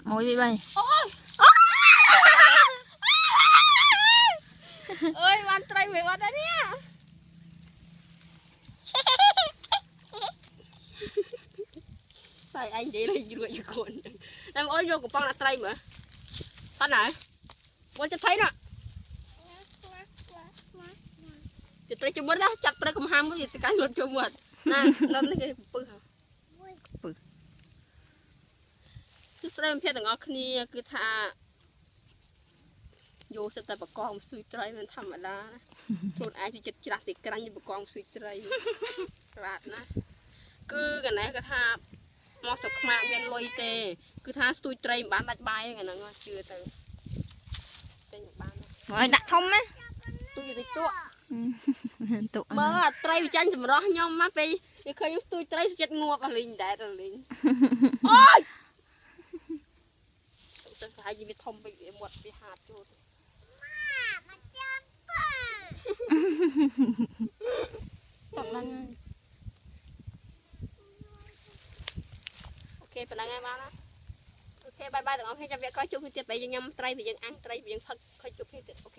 1 2 3 អូយអើយបានត្រីមួយបាត់ហើយនេះស្អីឯងនិយាយលេងរួចយកូនតែអូនយកកំប៉ុងដាក់ត្រីមើលអត់ណាអូនចាប់ត្រីណាចាប់ត្រីជុំមុតណាចាប់ត្រីកំហាំវាសកាញ់លុតជុំមុតណាដល់នេះគេពឹស ពឹស គឺស្ដីមិត្តភក្តិទាំងអស់គ្នាគឺថាយកសិតតែបកងស៊ុយត្រីមិនធម្មតាណាខ្លួនឯងជួយចិត្តច្រាស់ទីក្រាញ់បកងស៊ុយត្រីបាទណាគឺកណេះគាត់ថាមកស្រុកខ្មែរមានលុយទេគឺថាស្ទួយត្រីមិនបានដាច់បាយហ្នឹងហ្នឹងជឿទៅទិញមិនបាន មកដាក់ធំណា ទូយតិចតួ ទុក មើលអាត្រីវាចាញ់សម្រស់ខ្ញុំមកពេលវាឃើញស្ទួយត្រីចិត្តងាប់អាលីងដែរអាលីងអូយទៅប្រហែលជាវាធំពេកវាមាត់វាហាតចូលទៅ តឡើងហើយ OK ប៉ុណ្ណឹងហើយបានណា OK bye bye ទាំងអស់គ្នាចាំវាក៏ជួបគ្នាទៀតពេលយើងញ៉ាំត្រីពេលយើងអាំងត្រីពេលយើងផឹកខុយជួបគ្នាទៀត OK.